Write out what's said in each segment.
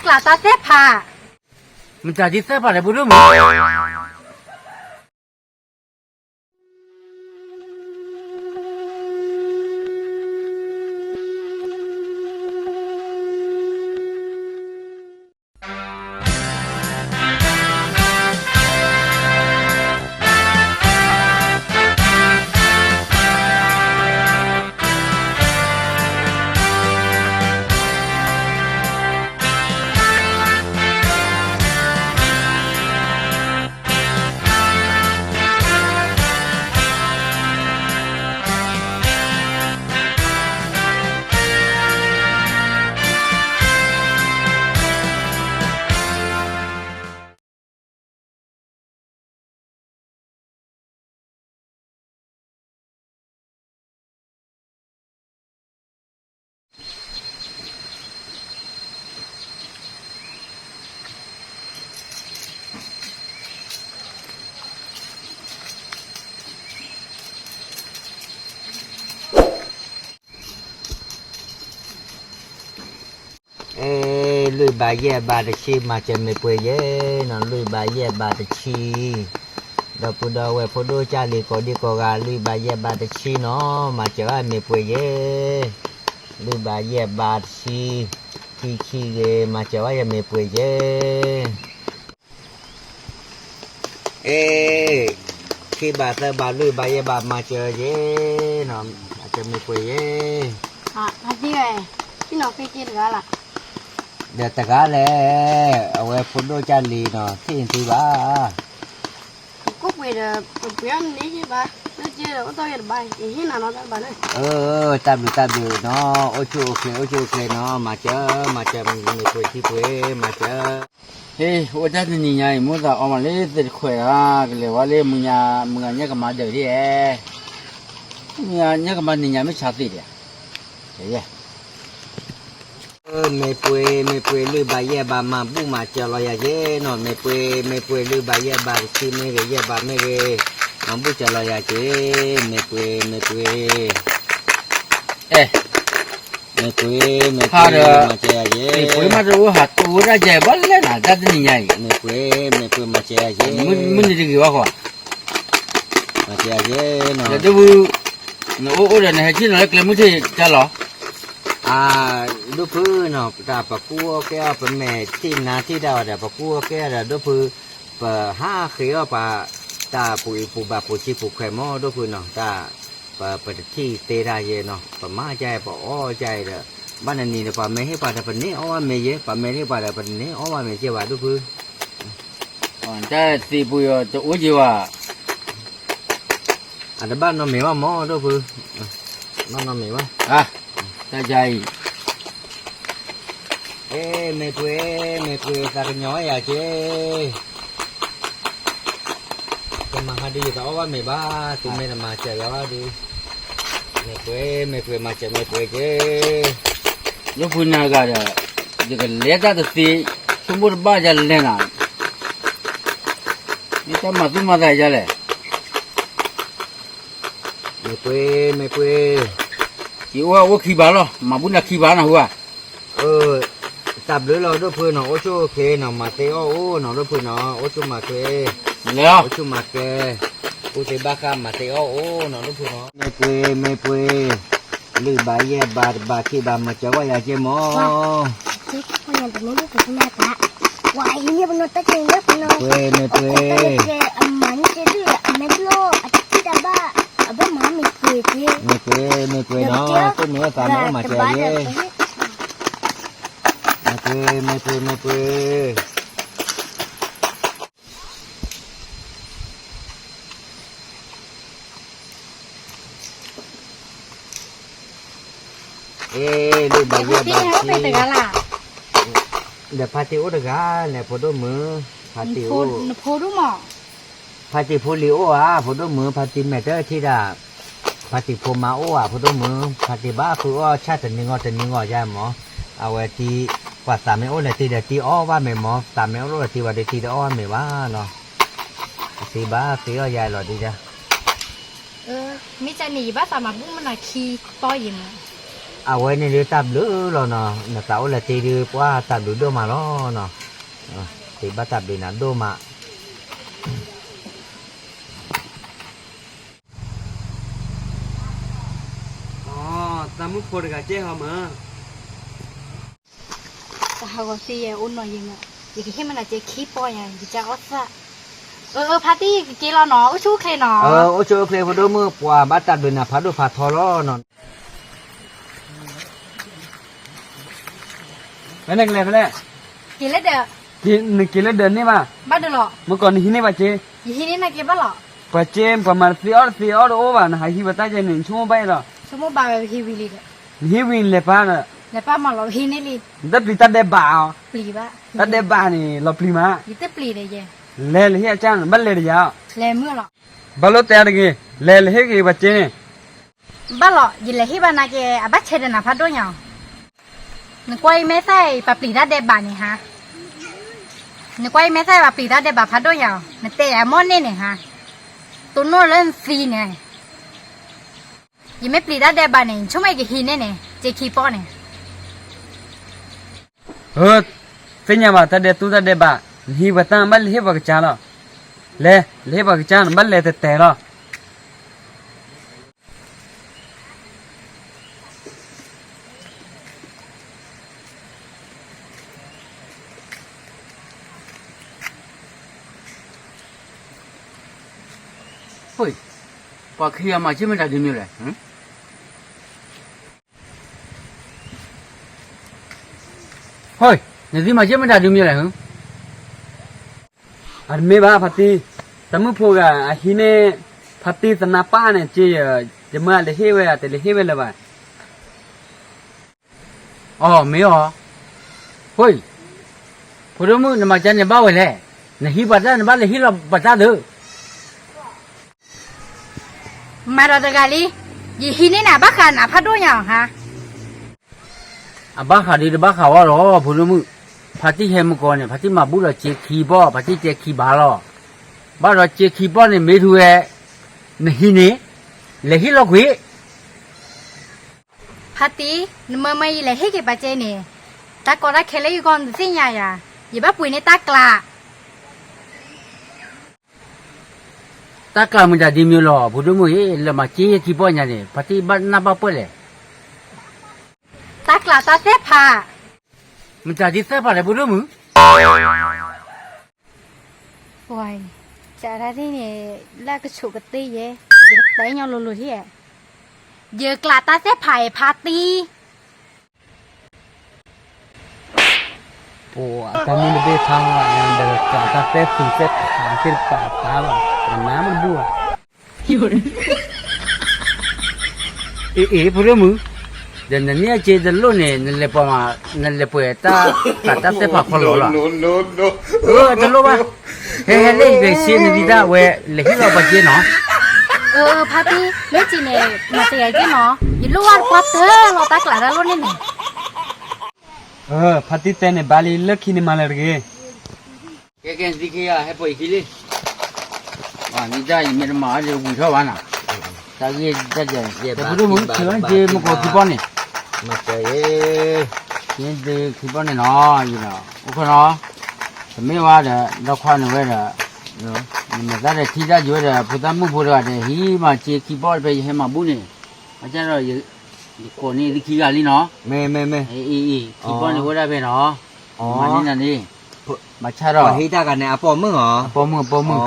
ကျးတၢ်သ့ၣ်ဖး, မတၤဒ်သ့ၣ်ဖးလဲၣ် ဖိဒိၣ်မုၣ်. အဲ လွံၢ်ဘးယဲၢ်ဘးတဆံ မၤစၢၤမ့ၢ်ပှဲၤယဲနီၤ, လွံၢ်ဘးယဲၢ်ဘးတဆံ, ဒီပုၢ်ဒီဝဲၢ်ဖိဒိၣ်ကၢ်လံၤကိးဒံကိးဂၤ လွံၢ်ဘးယဲၢ်ဘးတဆံနီၤ, မၤစၢၤဘၣ်မ့ၢ်ပှဲၤယဲ, လွံၢ်ဘးယဲၢ်ဘးတဆံ, ခံဆံဂ့ၤ မၤစၢၤဘၣ်ယဲမ့ၢ်ပှဲၤယဲ အဲ ခံဘးသၢဘးလွံၢ်ဘးယဲၢ်ဘး မၤစၢၤယဲနီၤ, မၤစၢၤမ့ၢ်ပှဲၤယဲ, ဒီးတဂၤလဲၣ်, အဝဲဖိဒိၣ်ကၢ်လံၤနီၤ ထံၣ်နသုဘၣ်, ပကိၣ်ပှ့ၤဒီး ပပှ့ၤအီၣ်န့ၣ်ဘၣ်, လၢကဲဒီးအိၣ်တီၢ်ယဲတဘၣ် ယဟ့ၣ်နၤနီၤတၢ်တဘၣ်န့ၣ်, တၢ်ဘျုးတၢ်ဘျုးနီၤ, အိၣ်ဆူၣ်အိၣ်ချ့ အိၣ်ဆူၣ်အိၣ်ချ့နီၤ, မၤစၢၤ မၤစၢၤမ့ၢ်ပှဲၤထံပှဲၤ မၤစၢၤ, ဟ့ၣ် အိၣ်တၢ်တနံၤညါအံၤ မိၢ်သးအီမးလၢသ့ၣ်တခွဲးဧါ, ကလဲၤဝဲလၢမုၢ်ဂၤညၣ်ကမၤဒၢးဒ်အဲ, မုၢ်ဂၤညၣ်ကမၤနံၤညါမ့ၢ်ဆါသ့ဒံး, မ့ၢ်ပှဲၤ မ့ၢ်ပှဲၤ လွံၢ်ဘးယဲၢ်ဘး မၤဘူၣ်မၤစၢၤလီၤယၤက့နီၤ, မ့ၢ်ပှဲၤ မ့ၢ်ပှဲၤ လွံၢ်ဘးယဲၢ်ဘး တဆံမ့ၢ်ဂ့ၤ ယဲၢ်ဘးမ့ၢ်ဂ့ၤ, မၤဘူၣ်စၢၤလီၤယၤက့, မ့ၢ်ပှဲၤ မ့ၢ်ပှဲၤ အဲ မ့ၢ်ပှဲၤ မ့ၢ်ပှဲၤ မၤစၢၤယၤက့, မ့ၢ်ပှဲၤမးတအိၣ်ဟးတိၢ်ဝဲဒၣ်ယဲဘၣ်လဲၣ်နၤ တၢ်တနံၤညါအံၤ, မ့ၢ်ပှဲၤ မ့ၢ်ပှဲၤ မၤစၢၤယၤက့, မုၢ်နံၤတဂ့ၤဘၣ်ဃီ, မၤစၢၤယၤက့နီၤ, ဒီပုၢ် နအိၣ်အိၣ်ဒီး နဟဲထံၣ်နီၤလၢကျဲမုၢ်ထံၣ်တၢ်လီၤ အၢ ဒိၣ်ဖုနီၤ, တၢ်ပကူအီၣ်ကဲအီၣ် ပမဲာ်ထံၣ်နါထံၣ်တၢ်အီၤဒီး ပကူအီၣ်ကဲအီၣ်ဒီး ဒိၣ်ဖု, ပဟးဃ့အီၣ်ပှၤ တၢ်ပူၤအံၤပူၤဘၣ် ပူၤဆံပူၤခွဲးမး ဒိၣ်ဖုနီၤ, တၢ် ပ ပတထံၣ်သ့တၢ်ယဲနီၤ, ပမၤကဲ ပအီၣ်ကဲဒီး ဘၣ်နနံၤဒီး ပှၤမ့ၢ်ဟ့ၣ်ပှၤဒီး ပန့ၢ်အီၣ်ဘၣ်မ့ၢ်ယဲ, ပှၤမ့ၢ်ဟ့ၣ်ပှၤဒီး ပန့ၢ်အီၣ်ဘၣ်မ့ၢ်ကဲဘၣ် ဒိၣ်ဖု တၢ်သ့ပူၤယီၤတအိၣ်က့ၤဘၣ်, အတဘၣ်နီတမံၤဘၣ်မး ဒိၣ်ဖု, ဘၣ်နီတမံၤဘၣ်, တၢ်ယါအံၤ, အဲ မ့ၢ်ပှဲၤ မ့ၢ်ပှဲၤ သးကညီၤယၤက့, တမၤဟးဒုးယတအီၣ်ဘၣ်မ့ၢ်ဘၣ်, သုမ့ၢ်တမၤစၢၤယၤဘၣ်ဒီး, မ့ၢ်ပှဲၤ မ့ၢ်ပှဲၤ မၤစၢၤမ့ၢ်ပှဲၤက့, ဒိၣ်ဖုနၤတဂၤဒီး, ယကလဲၤတၢ်တသ့, ဆိကမိၣ်တဘၣ်ယၤလဲၣ်နၤ, မ့ၢ်တၢ်မၤသူၣ်မၤသးယၤလဲၣ် မ့ၢ်ပှဲၤ မ့ၢ်ပှဲၤ, ယအိၣ်အိၣ်ခံဘးလီၤ, မၤဘူၣ်နၤခံဘးနဟူဧါ, တၢ်ဘျုးလီၤ ဒိၣ်ဖုနီၤ, အိၣ်ဆူၣ်အိၣ်ချ့နီၤ, မၤသ့အီၣ်အိၣ်နီၤ ဒိၣ်ဖုနီၤ, အိၣ်ဆူၣ်မၤချ့, အိၣ်ဆူၣ်မၤချ့, အိၣ်သ့ဘၣ်ဃး မၤသ့အီၣ်အိၣ်နီၤ ဒိၣ်ဖုနီၤ, မ့ၢ်ပှဲၤ မ့ၢ်ပှဲၤ, လွံၢ်ဘးယဲၢ်ဘးတဘးခံဘး မၤစၢၤဝဲယၤက့မး မ့ၢ်ပှဲၤ မ့ၢ်ပှဲၤ, မ့ၢ်ပှဲၤနီၤ, ကိၣ်မ့ၢ်ဝဲသးမ့ၢ်အိၣ်မၤစၢၤယဲ, မ့ၢ်ပှဲၤ မ့ၢ်ပှဲၤ မ့ၢ်ပှဲၤ အ့ လွံၢ်ဘးယဲၢ်ဘးတဆံ, ဒီးဖါတံၢ်အိၣ်တဂၤလဲၣ် ဖိဒိၣ်မုၣ်, ဖါတံၢ်အိၣ်, ဖါတံၢ်ဖိလံၤအိၣ်ဧါ ဖိဒိၣ်မုၣ်, ဖါတံၢ်မဲာ်တထံၣ်ဒၣ်, ဖါတံၢ်ဖိမါအိၣ်ဧါ ဖိဒိၣ်မုၣ်, ဖါတံၢ်ဘၣ်ဃုအီၣ်ဆၣ်တနံၤဂီၢ်တနံၤဂီၢ်ယါမး, အဝဲတံၢ်, ပှၤသးမ့ၢ်အိၣ်လဲၣ်တံၢ်ဒီးတံၢ်အီၣ်ဘၣ်မ့ၢ်မး, သးမ့ၢ်အိၣ်လီၤဒီးတံၢ်ဝဲဒီးတံၢ်တအီၣ်ဘၣ်မ့ၢ်ဘၣ်နီၤ, သ့ဘၣ်သ့အီၣ်ယါလီၤဒ်ယါ မ့ၢ်ကန့ၣ် ယဘၣ်သးမၤဘူၣ်မနၤခံတီယံၤမး, အဝဲန့ၣ်ဒုးတၢ်ဘျုးလီၤနီၤ, နသးအိၣ်လဲၤတ့ဒုး ပှၤတၢ်ဘျုးဒိၣ်မးလီၤနီၤ, တ့ဘၣ်တၢ်ဘျုးနၤဒိၣ်မး. တၢ်မုၣ်ဖိတဂၤကဲဟီမး, တၢ်ဟးဂီၤသံယဲအိၣ်နီၤယံၤမး, ယကဟ့ၣ်မနၤကဲခံပီၢ်ယၤ ယကစၢ်အီၣ်သၣ်. အၢ အၢ ဖါတံၢ် ကက့ၤလီၤနီၤ, အိၣ်ဆူၣ်အိၣ်ချ့နီၤ. အိၣ်ဆူၣ်အိၣ်ချ့ ဖိဒိၣ်မုၣ်, ပှၤဘၣ်တၢ်ဘျုးနၤဖးဒိၣ်ဖးထီလီၤနီၤ. ဖဲန့ၣ်ကလဲၤဖဲလဲၣ်, က့ၤလၢဒၢး, နက့ၤလၢဒၢးန့ၢ်ဘၣ်, ဘၣ်ဒၢးလီၤ, မုၢ်ကီၢ်နဟံးန့ၢ်ပှၤစ့, ယဟံးန့ၢ်နၤက့ၤဘၣ်လီၤ, ပှၤစ့ ပှၤမၤတသ့အီၣ်တသ့အီၣ်တအိၣ်ဘၣ်, နဟးဟံးပှၤတၢ်ယဲန့ၣ် နဆိကမိၣ်ဘၣ်အံၤလီၤ, ဆိကမိၣ်ဘၣ်ဝဲပဟံးဝံၤလံဒီး, နဟံးဝံၤလဲၤပာ်ဒီး, လဲၤပာ်မးလီၤ ပဟံးန့ၢ်လံ, နတပျံၤတၢ်ဒဲးဘးအီၤ, ပျံၤဘၣ်, တၢ်ဒဲးဘးန့ၣ် လီၤပျံၤမး, ယတပျံၤဒီးယဲ, လဲၤလဲၤဟ့ၣ်အကၢ်န့ၣ် ဘၣ်လဲၤဒီးယၤ, လဲၤမုၢ်လီၤ, ဘၣ်လိၣ်တဲအါတဂ့ၤ, လဲၤလဲၤဟ့ၣ်က့ၤပှၤစ့န့ၣ် ဘၣ်လီၤ, ယလဲၤဟ့ၣ်ဘၣ်နၤက့ၤ အဘၣ်ဆဲးဒီးနၤဖးဒိၣ်ညါအီၤ, နကွၢ်အံၤမဲာ်သၣ်အံၤ ပှၤပျံၤတၢ်ဒဲးဘးန့ၣ်ဟါ, နကွၢ်အံၤမဲာ်သၣ်အံၤ ပှၤပျံၤတၢ်ဒဲးဘးဖးဒိၣ်ညါအီၤ, နတဲယၤမိၢ်န့ၢ်န့ၣ်ဟါ, တိၢ်နီၣ်လၢနသံန့ၣ်, ယမ့ၢ်ပျံၤတၢ်ဒဲးဘးန့ၣ် နဆိကမိၣ်ယကဟံးန့ၢ်န့ၣ် စ့ခံပီၢ်န့ၣ် သ့ၣ်ညါဘၣ် တၢ်ဒဲးတူၢ်တၢ်ဒဲးဘး, နဟံးပှၤတၢ်ဘၣ်လဲၤဟ့ၣ်ပှၤကစၢ်လီၤ, လဲၤ လဲၤဟ့ၣ်ပှၤကစၢ် နဘၣ်လဲၤတဲာ်တဲာ်လီၤ. ပှၤခံဂၤမၤက့ၤမတၤဒုးမ့ၢ်လဲၣ်. နသုမၤက့ၤမတၤဒုးမ့ၢ်လဲၣ်. အတမ့ၢ်ဘၣ်ဖါတံၢ်, တၢ်မုၣ်ဖိဂၤအဟံးန့ၢ် ဖါတံၢ်သနါပၢ်န့ၣ်က့ၤ, ယမၢအလဲၤဟ့ၣ်ဝဲ အတလဲၤဟ့ၣ်ဝဲလၢၤဘၣ်. အီ မ့ၢ်အီၤ, ဖိဒိၣ်မုၣ် နမၤကန့ၣ်ဘၣ်ဝဲလဲၣ်, နဟံးပှၤတၢ် နဘၣ်လဲၤဟ့ၣ်လီၤပှၤတၢ်သၢ မၤဒီးတဂၤလံ, ယဟံးန့ၢ်နၤ အဘၣ်ဃးနၤဖးဒိၣ်ညါအီၤဟါ. အဘၣ်ဃးဒုးတဘၣ်ဃးဝဲလီၤ ဖိဒိၣ်မုၣ်, ဖါတံၢ်ဟဲမုၢ်ကီၢ်န့ၣ် ဖါတံၢ်မၤဘူၣ်ဒီးစ့ခံပီၢ်, ဖါတံၢ်တဲခံဘးလီၤ. ဘၣ်ဒီးစ့ခံပီၢ်န့ၣ် မ့ၢ်ထူဝဲ, နဟံးန့ၣ်, လဲၤဟ့ၣ်လီၤကွံာ် ဖါတံၢ်, နမၢမၢယလဲၤဟ့ၣ်က့ၤပှၤကဲန့ၣ်, တၢ်ကီတၢ်ခဲလၢယဂီၢ် နတသ့ၣ်ညါယၤ, ယဘၣ်ပှ့ၤန့ၢ်တၢ်ကျး တၢ်ကျးမတၤဒ်မ့ၢ်လီၤ ဖိဒိၣ်မုၣ်ဧၢ, လၢမၤက့ၤခံပီၢ်ညါန့ၣ် ဖါတံၢ်ဘၣ်နၢ်ဘၣ်ပှဲၢ်လဲၣ်. တၢ်ကျးတၢ်သဲၣ်ဖး, မတၤဒ်သဲၣ်ဖးလဲၣ် ဖိဒိၣ်မုၣ်. ပှၤ, စးဒၣ်သ့ၣ်န့ၣ်, လၢကဆိးကတ့ၢ်ယဲ, ယကတဲညီလိၤလိၤထံၣ်, ယကျးတၢ်သဲၣ်ဖးအံၤဖါတံၢ် ပှၤတၢ်မုၣ်တဘ့ၣ်ဖး, ဒီးကျးတၢ်သဲၣ်သူသဲၣ်ဖးသ့ၣ်တဖၣ်အပၢ်လီၤ, ပနၢ်မ့ၢ်တဘူၣ်ဘၣ်. အ့ အ့ ဖိဒိၣ်မုၣ်, ဒီးနန့ၢ်အစ့တလိၣ်န့ၣ် နလဲၤပှ့ၤမး, နလဲၤပှ့ၤတၢ်ကျးတၢ်သဲၣ်ဖးခီလီၤလီၤ. အၢ တလိၣ်ဘၣ်, ဟဲဟဲလၢယဂဲၤစ့နဒံးတၢ်ဝဲ, လဲၤဟ့ၣ်လီၤပှၤစ့နီၤ. အၢ ဖါတံၢ်, မ့ၢ်စ့န့ၣ် မၤတဂၤက့နီၤ, ယလိၣ်ဘၣ်တပှၢ်တၢၢ်လီၤ တၢ်ကျးတၢ်လိၣ်န့ၣ်န့ၣ်. အၢ ဖါတံၢ်တဲန့ၣ် ဘၣ်လံ လၢခံန့ၣ်မၤလၢၤတဂ့ၤ. ကဲကဲ နသံခံဂၤ ဟဲပိာ်ယခံလံ. နံၤဒၣ်ယမ့ၢ်တမၤအီၤဒီးဝံၤထီၣ်ဘၣ်နၤ, တၢ်ဂ့ၢ်တၢ်ကျဲၤ, ဖိဒိၣ်မုၣ် စ့မုၢ်ကီၢ်ခံပီၢ်န့ၣ်, စ့ခံပီၢ်န့ၣ်နီၤ, အိၣ်ခိးနီၤ, တမ့ၢ်ဝဲဒီး ဒီခွါန့ၣ်ဝဲဒီး, နမဲာ်သၣ်ဒီးထံၣ်တၢ်ယိၤဝဲဒီး ဖိသၣ်မုၣ်ဖိတဂၤဒီး ဟံးမၤစ့ခံပီၢ်ဖဲယဟဲမၤဘူၣ်န့ၣ်, အကဒီး ယကိးန့ၢ်သုခံဂၤလံနီၤ, မ့ၢ်မ့ၢ်မ့ၢ်, ခံပီၢ်န့ၣ်ဝဲဒၣ်ဖဲနီၤ, မၤန့ၢ်နၤန့ၣ်, ဘၣ်ဆၣ်ဒီး ပှၤဟံးတၢ်ဂၤန့ၣ် အပိာ်မုၣ်ဧါ, အပိာ်မုၣ်အပိာ်မုၣ်,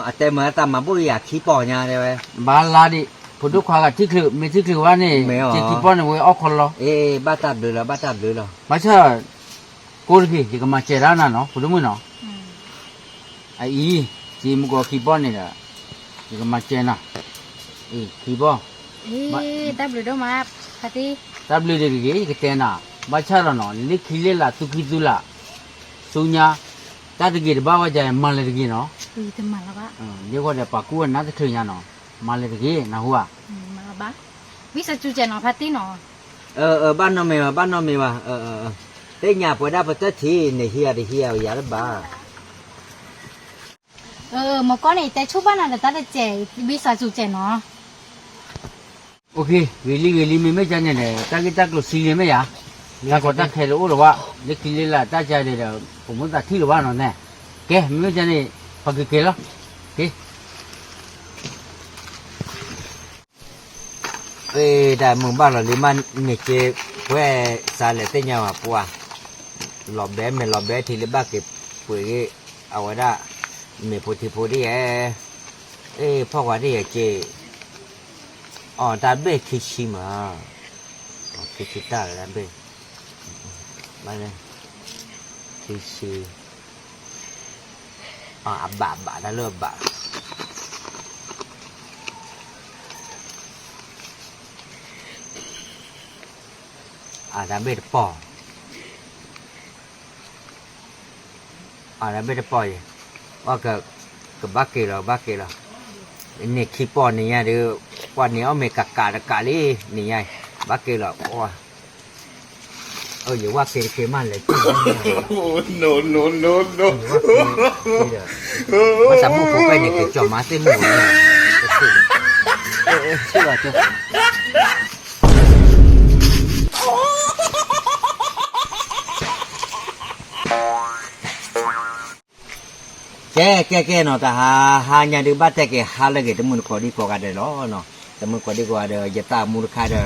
အတဲမၤတၢ်မၤဘူၣ်ယၤခံပီၢ်ညါတဲဝဲ, ဘၣ်လါဒံး, ဖိဒိၣ်ခွါဂၤထံၣ်ချုး မ့ၢ်ထံၣ်ချုးဝဲန့ၣ် စ့ခံပီၢ်န့ၣ်ဝဲအီၣ်ခီလီၤ, ဘၣ်တၢ်ဘျုးလီၤ ဘၣ်တၢ်ဘျုးလီၤ, ဘၣ်ဆၣ် ကိးတဂ့ၤ ယကမၤစၢၤဒၣ်နၤနီၤ ဖိဒိၣ်မုၣ်နီၤ, အအံၤ, စ့မုၢ်ကီၢ်ခံပီၢ်န့ၣ်ဒီး, ယကမၤစၢၤနၤ, အံၤ ခံပီၢ်, တၢ်ဘျုးဒိၣ်မး, တၢ်ဘျုးဒံးတဂ့ၤ ယကတဲနၤ, ဘၣ်ဆၣ်ဒီးနီၤ လၢခံလၢလာ် သူခံသူလၢ်, သူညါ, တၢ်တဂ့ၤတဘၣ်ဝဲဒ်အံၤ မၤလၢၤတဂ့ၤနီၤ, ဒ်ဃီဒီးပှၤကူဝဲနါတချုးညါနီၤ, မၤလၢၤတဂ့ၤ နဟူဧါ, ဝံသးစူၤစဲးနီၤ ဖါတံၢ်နီၤ, ဘၣ်နီတမံၤဘၣ် ဘၣ်နီတမံၤဘၣ်, သ့ၣ်ညါပှဲၤဒၣ်ပတထံၣ် နဟံးဂၤတဟံးဂၤယၤတဘၣ် မ့ၢ်ကီၢ်န့ၣ် ယတဲဆိၣ်ဘၣ်နၤဒီးတၢ်တစဲး, ဝံသးစူၤစဲးနီၤ. ဂ့ၤလံဂ့ၤလံ မ့မ့ၢ်ကန့ၣ်ဒီး တၢ်ဂ့ၢ်တၢ်ကျိၤစံလံမ့ၢ်ယၤ, တၢ်ကီတၢ်ခဲလၢအိၣ်လၢၤဘၣ်, လၢခံလၢလၢတၢ်ကဒီး ပမ့ၢ်သးထံၣ်လၢၤဘၣ်နီၤန့ၣ်, ကဲ မ့မ့ၢ်ကန့ၣ် ပှၤက့ၤက့ၤလီၤ, က့ၤ တၢ်မုာ်ဘၣ်လီၤလံမးန့ၣ်က့, ပှဲၤစးလဲၣ်သ့ၣ်ညါဘၣ်ပှၤ, လီၤဘဲမ့ၢ်လီၤဘဲထံလၢဘၣ်က့ၤပှ့ၤဂ့ၤ, အဝဲဒၣ် မ့ၢ်ဖိထံဖိဒ်ယဲ, အ့ ဖီၣ်ကွၢ်ဒ်ယဲက့, အီ တၢ်ဘ့ၣ်ခံဆံမး, ခံဆံတၢ်လၢတၢ်ဘ့ၣ်, ဘၣ်လၢ ခံဆံ အဘၣ်ဘၣ်တၢ်လၢအဘၣ်, အတၢ်ဘ့ၣ်တပီၢ်, အတၢ်ဘ့ၣ်တပီၢ်အံၤ, အီ ကဘၣ်က့ၤလီၤ ကဘၣ်က့ၤလီၤ, န့ၢ်ခံပီၢ်န့ၣ်ညါဒီး, ကွၢ်န့ၢ်အီၣ်မ့ၢ်ကးကးတကးလံ, န့ၣ်ညါအံၤ, ဘၣ်က့ၤလီၤ, ယဝၣ်က့ၤတက့ၤမးလဲၤက့ၤ, ဘၣ်သးမုၣ်ဖိပဲၣ်န့ၣ် ကကၠီၤမၤသ့ၣ်မုၣ်ဖိန့ၣ်, ဆ့ၣ်လီၤက့ၤ ကဲကဲကဲနီၤ တဟါဟါညါဒုးဘၣ်တဲက့ၤဟါလၢအဂ့ၤ တမုၢ်တကိးဒံကိးဂၤဒဲးလီၤနီၤ, တမုၢ်တကိးဒံကိးဂၤဒီး ယသးမူတခါဒီး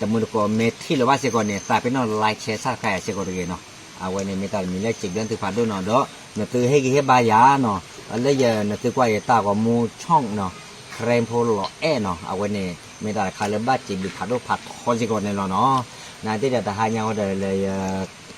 တမုၢ်တကိးမ့ၢ်ထံၣ်လၢၤဘၣ်စ့ၢ်ကီးန့ၣ် သးပ့ၤနီၣ် like share subscribe စ့ၢ်ကီးတဂ့ၤနီၤ, အဝဲန့ၣ်မ့ၢ်တၢ်တမံၤလၢစံးဘျုးသုဖးဒိၣ်နီၤဒီး နသုဟ့ၣ်ဂံၢ်ဟ့ၣ်ဘါယၤနီၤ, လၢယနသုကွၢ်ယတၢ်ဂီၤမူ channel နီၤ, ခရံာ်ဖိလီၤအဲၣ်နီၤ, အဝဲန့ၣ် မ့ၢ်တၢ်တခါလၢဘၣ်စံးဘျုးဖးဒိၣ်ဖးထီစ့ၢ်ကီးန့ၣ်လီၤနီၤ, နသ့ၣ်ဒီးတဟါညါဝဲဒီးလၢယ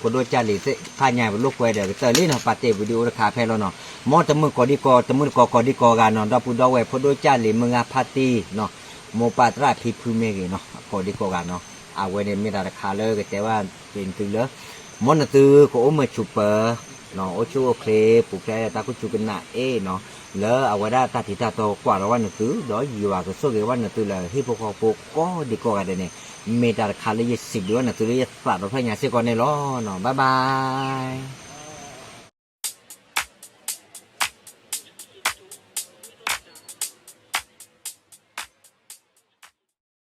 ဖိဒိၣ်ကၢ်လံၤသ့ၣ်တဖၣ်ညါ ပလိာ်ကွဲဒီးကတၢၢ်လံနီၤ, ပာ်တ့ၢ် video တခါဖဲလီၤနီၤ, မ်တမုၢ်ကိးဒံကိး တမုၢ်တကိးကိးဒံကိးဂၤနီၤ, ဒီပုၢ်ဒီဝဲၢ်ဖိဒိၣ်ကၢ်လံၤမုၢ်ဂၤဖါတံၢ်နီၤ, မိၢ်ပၢ်သရၣ်ဖံဖုမ့ၢ်ဂ့ၤနီၤ, ကိးဒံကိးဂၤနီၤ, အဝဲန့ၣ်မ့ၢ်တၢ်တခါလၢကတဲဘၣ်က့ၤနသုလၢ မ်နသုကအိၣ်မုာ်ဆူၣ်ပၢၤ အိၣ်ဆူၣ်အိၣ်ချ့ ပူၤဖျဲးတၢ်ကူၣ်ဆူၣ်ကနၣ်အ့ၣ်နီၤ, လၢအဝဲဒၣ်တၢ်ထံးတၢ်တီကွၢ်ထီၣ်ဘၣ်နသု ဒီးယွၤကဆိၣ်ဂ့ၤဘၣ်နသုလၢဟံၣ်ဖိဃီဖိကိးဒံကိးဂၤဒဲးန့ၣ်, မ့ၢ်တၢ်တခါလၢယစံးဘျုးဘၣ်နသုလၢယသးဒီဖျၢၣ်ညါစ့ၢ်ကီးန့ၣ်လီၤ. Bye bye.